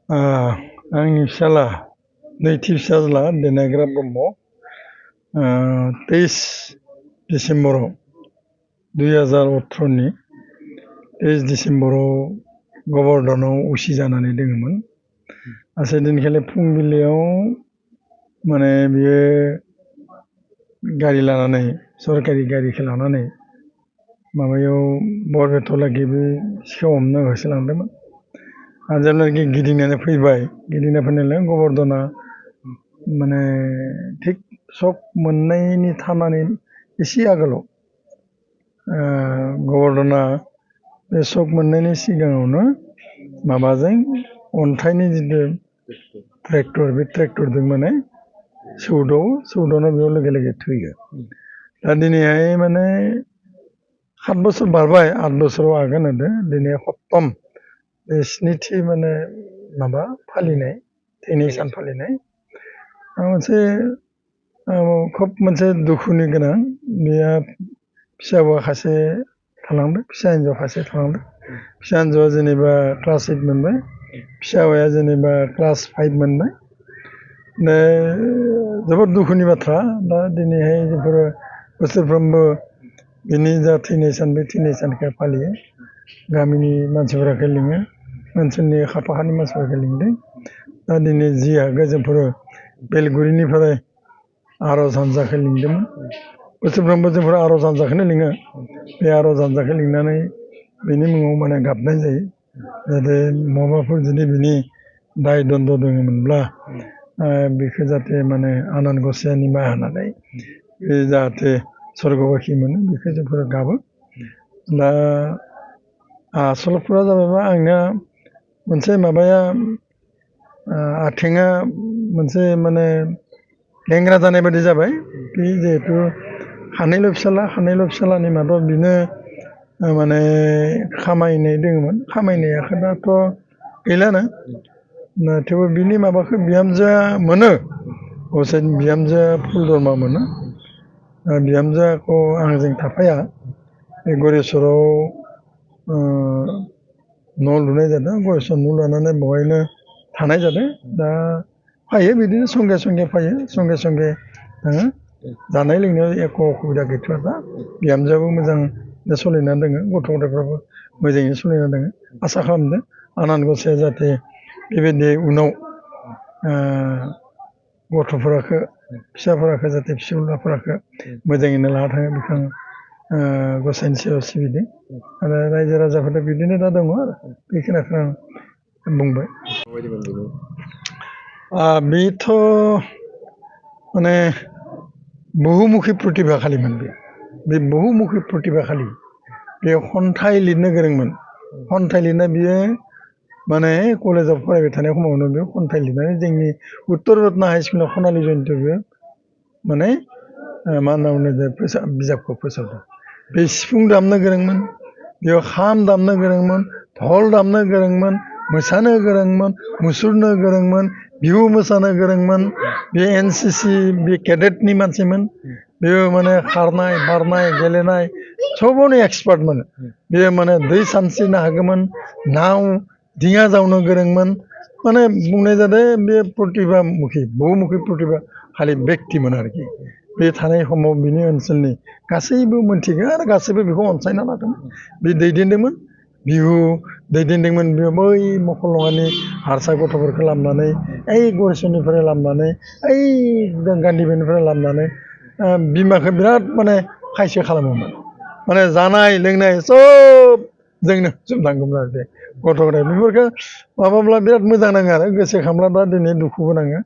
आंनि फिसाला नैथि फिसाज्ला देनायग्रा ब्रह्म 23 डिसेम्बराव 2018 23 डिसेम्बराव गबर्धनाव उसि जानानै दोङोमोन। आसे दिनखालि फुंबिलियाव माने बियो गारि लानानै सरकारि गारिखौ लानानै माबायाव बरपेटालागि सिखाव हमनो होसोलांदोंमोन। आरो जेब्लानाखि गिदिंनानै फैबाय गिदिंना फैनायलाय गबर्धना माने थिग सक मोननायनि थानानै एसे आगोलाव गबर्धना बे सक मोननायनि सिगाङावनो माबाजों अन्थाइनि जिथु ट्रेक्टर बे ट्रेक्टरजों माने सौदावना बेयाव लोगो लोगो थैयो। दा दिनैहाय माने 7 बोसोर बारबाय 8 बोसोराव आगान होदो दिनै सप्तम स्निथि माने माबा फालिनाय थैनाय सान फालिनाय मोनसे खोब मोनसे दुखुनि गोनां बेहा फिसा हौवा सासे थालांदों फिसा हिन्जाव सासे थालांदों। फिसा हिन्जावआ जेनेबा क्लास 8 मोनबाय फिसा हौवाया जेनेबा क्लास 5 मोनबाय। दा जोबोद दुखुनि बाथ्रा दा दिनैहाय जोंफोरो बोसोरफ्रोमबो बिनि जा थैनाय सान बे थैनाय सानखौ फालियो। गामिनि मानसिफोरखौ लिङो ओनसोलनि खाफाखानि मानसिफोरखौ लिंदों। दा दिनै जि हागो जोंफोरो बेलगुरिनिफ्राय आर'ज हान्जाखौ लिंदोंमोन। बोसोरफ्रोमबो जोंफोर आर'ज हान्जाखौनो लिङो। बे आर'ज हान्जाखौ लिंनानै बेनि मुङाव माने गाबनाय जायो जाहाथे माबाफोर जुदि बिनि दाय दन्द दङमोनब्ला बेखौ जाहाथे माने आनान गसाइया निमाहा होनानै बे जाहाथे स्वर्गबाखि मोनो बेखौ जोंफोर गाबो। दा आसलफोरा जाबायबा आंना मोनसे माबाया आथिङा मोनसे माने लेंग्रा जानाय बायदि जाबाय। बे जिहेथु सानैल' फिसालानि मादाव बिनो माने खामायनाय दङमोन खामायनायाखौ दाथ' गैलानो थेवबो बिनि माबाखौ बिहामजोआ मोनो अबसे बिहामजोआ फुल दरमा मोनो। बिहामजोखौ आंजों थाफाया बे गरेस्वराव न' लुनाय जादों गरेस्वर न' लुनानै बेवहायनो थानाय जादों। दा फैयो बिदिनो संगे संगे फैयो संगे संगे थाङो। जानाय लोंनायाव एख' असुबिदा गैथ'आ दा बिहामजोआबो मोजां सोलिनानै दङ गथ' गथायफ्राबो मोजाङैनो सोलिना दङ। आसा खालामदों आनान गसाइया जाहाथे बेबायदि उनाव गथ'फोरखौ फिसाफोरखौ जाहाथे फिसौलाफोरखौ मोजाङैनो लाना थाङो बेखौ आं गसाइनि सायाव सिबिदों। आरो रायजो राजाफोरा बिदिनो दा दङ आरो बेखिनिखौ आं बुंबाय। बेथ' माने बहुमुखि प्रतिभाखालिमोन बे बहुमुखि प्रतिभाखालि बे खन्थाइ लिरनो गोरोंमोन। खन्थाइ लिरना बियो माने कलेजाव फरायबाय थानाय समावनो बे खन्थाइ लिरनानै जोंनि उत्तर रत्ना हाइ स्कुलाव खनालि जयन्तीयाव माने मा होनना बुङो बिजाबखौ फोसावदों। बे सिफुं दामनो गोरोंमोन बेयाव खाम दामनो गोरोंमोन धल दामनो गोरोंमोन मोसानो गोरोंमोन मुसुरनो गोरोंमोन बिहु मोसानो गोरोंमोन। बे NCC बे केडेटनि मानसिमोन। बेयो माने खारनाय बारनाय गेलेनाय सबावनो एक्सपार्टमोन। बेयो माने दै सानस्रिनो हागौमोन नाव दिङा जावनो गोरोंमोन। माने बुंनाय जादों बे प्रतिभामुखि बहुमुखि प्रतिभाशालि बेक्तिमोन आरोखि। बे थानाय समाव बिनि ओनसोलनि गासैबो मोनथिगौ आरो गासैबो बेखौ अनसायना लादोंमोन। बे दैदेनदोंमोन बिहु दैदेनदोंमोन बे बै मखलङानि हारसा गथ'फोरखौ लाबोनानै ओइ गरेस्वरनिफ्राय लाबोनानै ओइ गान्धीबारिनिफ्राय लाबोनानै बिमाखौ बिराद माने खायसो खालामोमोन। माने जानाय लोंनाय सब जोंनो जोबनांगौमोन आरो बे गथ' गथाय बेफोरखौ माबाब्ला बिराद मोजां नाङो आरो गोसोखांब्ला दा दिनै दुखुबो नाङो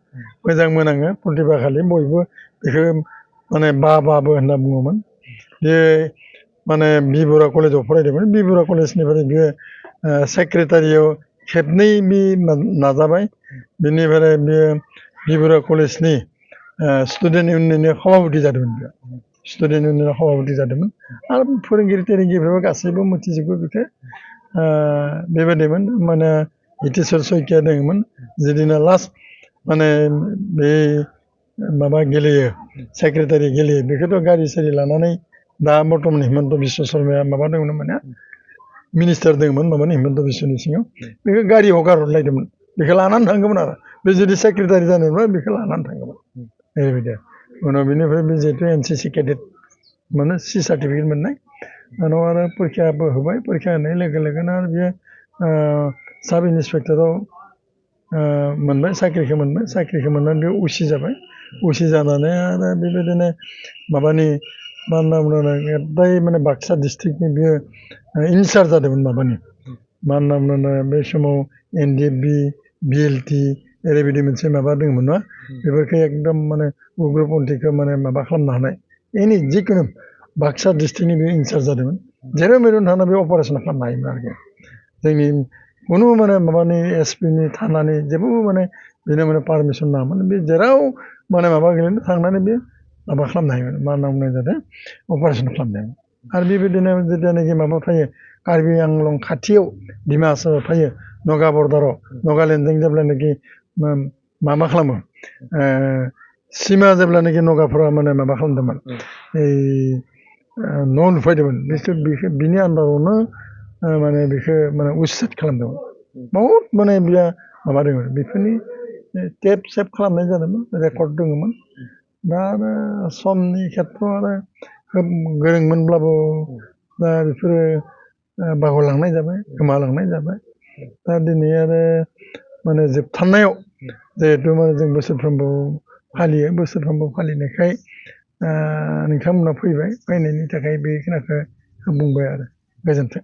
मोजांबो नाङो। प्रतिभाखालि बयबो बेखौ माने बाबो होनना बुङोमोन। बे माने बि बरुवा कलेजाव फरायदोंमोन बि बरुवा कलेजनिफ्राय बियो सेक्रेटारियाव खेबनै बि नाजाबाय। बेनिफ्राय बियो बि बरुवा कलेजनि स्टुडेन्ट इउनियननि सभापति जादोंमोन। बेयो स्टुडेन्ट इउनियननि सभापति जादोंमोन आरो फोरोंगिरि फोरोंगिरिफोरबो गासैबो मिथिजोबो बेखौ बेबायदिमोन। माने हितेश्वर सयकिया दङमोन जिदिना लास्ट माने बे माबा गेलेयो सेक्रेटारि गेलेयो बेखौथ' गारि सारि लानानै दा बर्थमान हिमन्त बिश्व शर्माया माबा दंमोन माने मिनिस्टार दङमोन माबानि हिमन्त बिश्वनि सिङाव बेखौ गारि हगार हरलायदोंमोन बेखौ लानानै थांगौमोन आरो बे जुदि सेक्रेटारि जानोब्ला बेखौ लानानै थांगौमोन ओरैबायदि उनाव बेनिफ्राय बे जिहेतु NCC केडेट माने C सार्टिफिकेट मोननाय उनाव आरो परिखाबो होबाय परिखा होनाय लोगो लोगोनो आरो बेयो साब इन्सपेक्टराव मोनबाय साख्रिखौ मोननानै बेयाव उसि जाबाय उसि जानानै आरो बेबायदिनो माबानि मा होनना बुङो बै माने बाक्सा डिस्ट्रिक्टनि बेयो इनचार्ज जादोंमोन माबानि मा होनना बुङो बे समाव NDFB BLT ओरैबायदि मोनसे माबा दङमोन ना बेफोरखौ एकदम माने उग्रपन्थीखौ माने माबा खालामनो हानाय एनि जिखुनु बाक्सा डिस्ट्रिक्टनि बे इनचार्ज जादोंमोन जेराव मेरावनो थांना बे अपारेसन खालामनो हायोमोन आरोखि जोंनि खुनु माने माबानि SPनि थानानै जेबो माने बेनो माने पारमिसन नाङामोन बे जेराव माने माबा गैयानो थांनानै बे माबा खालामनो हायोमोन मा होनना बुंनाय जादों अपारेसन खालामनो हायोमोन आरो बेबायदिनो जेब्लानाखि माबा फैयो कार्बि आंलं खाथियाव डिमा हासाराव फैयो नगा बर्डाराव नागालेण्डजों जेब्लानाखि माबा खालामो सिमा जेब्लानाखि नगाफोरा माने माबा खालामदोंमोन न' लुफैदोंमोन बिसोर बिनि आन्दारावनो माने बेखौ माने उच्चेद खालामदोंमोन बहुद माने बियो माबा दङ बेफोरनि टेप सेप खालामनाय जादोंमोन रेकर्ड दङमोन दा आरो समनि खेथ्रआव आरो खोब गोरोंमोनब्लाबो दा बेफोरो बावगारलांनाय जाबाय गोमालांनाय जाबाय दा दिनै आरो माने जोबथारनायाव जिहेथु माने जों बोसोरफ्रोमबो फालिनायखाय नोंथांमोना फैनायनि थाखाय बे खोनाखौ बुंबाय आरो गोजोन्थों